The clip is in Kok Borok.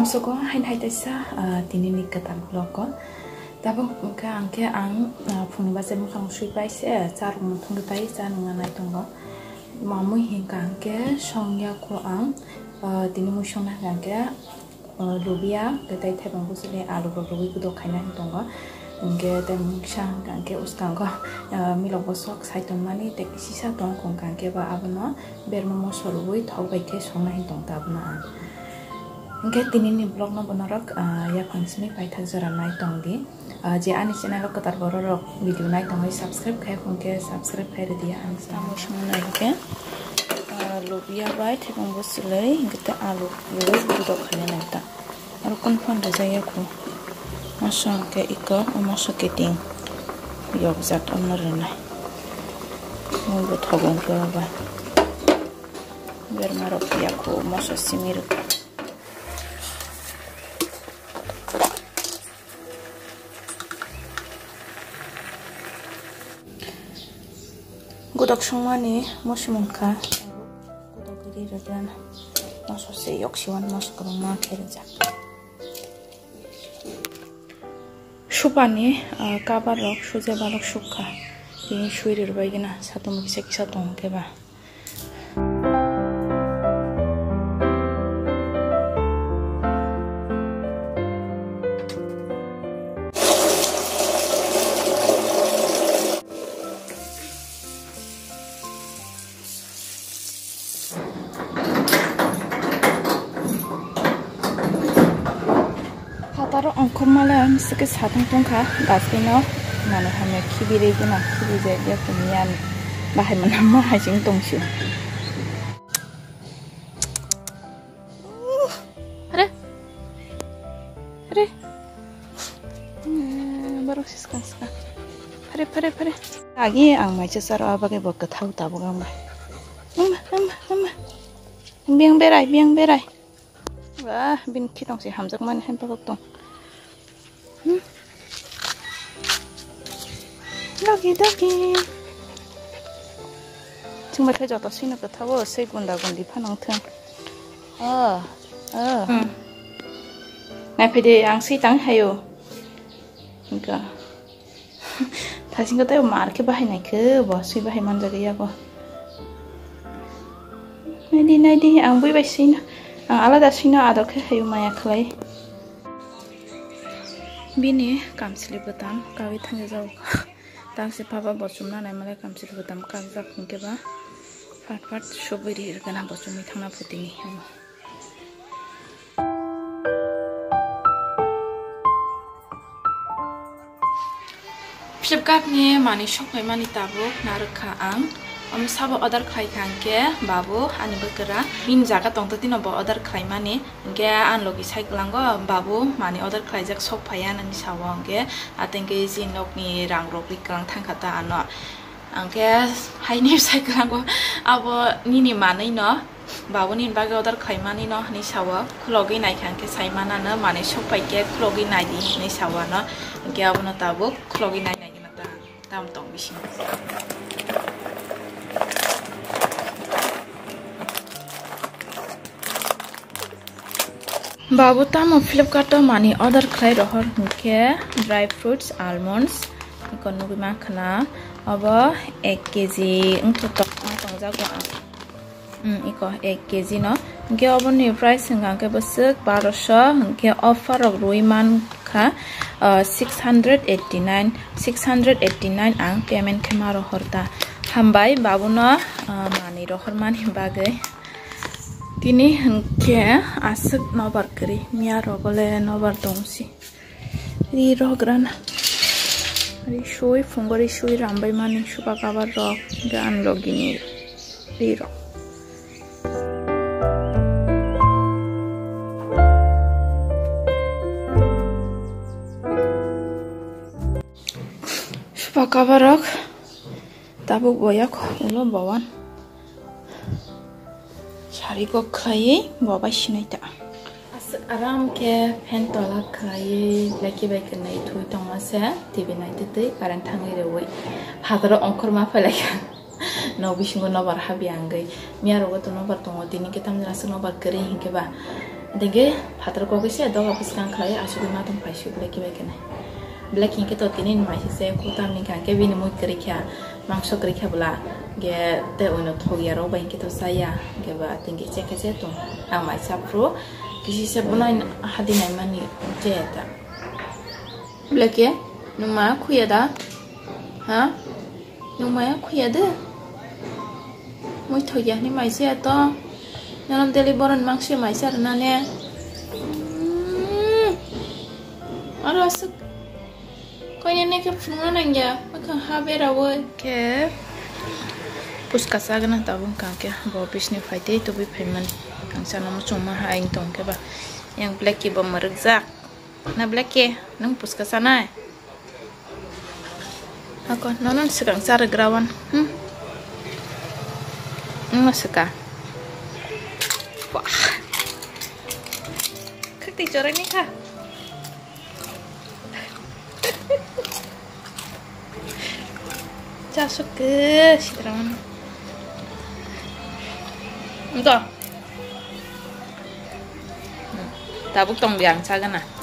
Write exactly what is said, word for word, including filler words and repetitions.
Soko hain hai taisa, ah, tini ni kwtal vlog o. Tabuk hwnkhe ang khe ang, ah, phungni bacha bwkhang sui pai se, cha rok muthung pai cha nungna nai tongo. Mamui hinkha ang khe songya kho ang, ah, tini mui songna hinkha ang khe, ah, lubia, tei thaibang bwswlwi alu rok rwui gwdok khaina hin tongo. Hwnkhe tei mungsa hwnkha ang khe uskango, ah, milok bo sok sai tongmani tei sisa tong kho hwnkha ang khe ba abono berma moso rwui thok bai khe songna hin tong tabukno ang. Hwnkhe tinini vlog no bo norok, ah, yaphang simi paithak jora nai tong di. Ah, je ani channel o kwtal borok rok video nai tongwi subscribe khai hwnkhe subscribe khai rwdi ang. Tamo songna hwnkhe, ah, lubia bai thaibang bwswlwi hwnkhe tei alu rwui budok khaina nai ta. Aro kunu phan rwjak ya khu. Moso hwnkhe iko, o moso kiting yokjak ono rwnai. Mui bo thogo hwnkhe o bai. Berma rok ya khu moso simi rwkha. Godok songmani moso mungkha. Godok ri rwgana. Moso se yok siwan moso kwbangma khe rwjak. Supani, ah, cover rok suja balok sukha. Tini sui rwbai gana satung kisa kisa tong khe ba. Phataro ongkhormale ang sike satung tongkha dustbin o manwi hamya khibirwi gwnang khibijak ya kumi ani bahai manama hai chwng tongsi. Are. Are. Eh, borok se swkang swkang. Phare, phare, phare. Agi ang maisa charo abagwi bo kwthao tabuk ang bai. Ama, ama, ama. Biyang berai, biyang berai. Wah, bini khitong se hamjakmani hai bagok tong. Hmm. Dogi, dogi. Chwng bai khe joto sino kwthao, sei gunda gundi phano wng thung. Oh, oh. Hmm. Naiphai de, ang swi tang hayo. Hingka. Thasingko tei mar khe bahai nai khe bo, swi bahai manjak ya bo. Naidi, naidi, ang bui bai sino. Ang alada sino ador khe hayo maya khlai. Bini kamchwlwi bwtam kawi thangwi jago. Tang se phaba bo chumna nai male kamchwlwi bwtam kakjak hwnkhe ba phat phat subui ri rwgana bo chumui thangna phuti ni. Flipkart ni manwi sok phaimani tabuk narwk kha ang. Omo sabo order khlai kha hwnkhe babu ani bwkra bini jaga tongtwtwino bo order khlaimani. Hwnkhe ani logi sai kwlango babu manwi order khlaijak sok phaiya nini sao hwnkhe atwngkhe chini nokni rang rok ri kwlang thangkha ta ano. Hwnkhe haini sai kwlango abo nini manwino. Babuni bagwi order khlaimani no hinwi sao, khulogwi naikha hwnkhe saimanano manwi sokphaikhe khulogwi naidi hinwi sao ano, hwnkhe abono tabuk khulogwi nai naigwna ta, tam tong bisingo. Babu tamo Flipkart o manwi order khlai rohor hwnkhe dry fruits, almonds, iko nugwi mankha na, obo ek kg wngthotok wng tongjago ang. Hmm, iko ek kg no. Hwnkhe oboni price hwnkha hwnkhe bwswk barosho, hwnkhe offer rok rwi mankha, ah, six hundred eighty nine, six hundred eighty nine ang payment khe ma rohor ta. Hambai babuno, ah, manwi rohormani bagwi. Tini hwnkhe aswk nobar kwrwi, miya rogole nobar tongsi. Ri rok rana. Ri sui phungo ri sui rambai mani supa kabar rok gan logini ri rok. Supa kabar rok tabuk boyak ulo bawan. Sari kok khlaiwi bo bai sinai ta. Aswk aram khe fan tola khlaiwi leki bai kwnwi thui tongma se T V naitwtwi current thangwi rwui. Phataro ongkhorma phailaikha. Nok bisingo nobar habya wngwi. Miya rogo to nobar tongo, tini khe tamni aswk nobar kwrwi hinkhe ba. Dege phatar kokwi se doga bwskang khlai asugwi ma tong phai su Blacky bai khe nai. Blacky hinkhe to tini ni maisi se kutam ni kha, hinkhe bini mui kwrwi kha, mangso kwrwi kha bwla, ge tei uino thok ya rok bai hinkhe to chaya, ge ba tini khe che khe che tong. Ang mai sa phuru kisi se bono hadi nai mani che ta. Blacky, nwng ma khuya da? Ha? Nwng maya khuya de? Mui thokya hwnwi maisa ya to. Nono daily boron mangse maisa rwna ne. Mm. Aro aswk. Koine ne khe phunukna nangya. Mwkhang ha berawi. Khe puska chagana tabuk wngkha khe. Bo office ni phaitwi tubui phaimani. Ang chana muchungma ha ang tong khe ba. Yang Blacky bo mwrwkjak. Na Blacky, nwng puska chanai? Ako, nono swkang charwgrawan. Hmm? Nwngno swka. Wah. Khakti chorai ni kha. Chasuk ke sitraman. Ito. Tabuk tong biang chagana.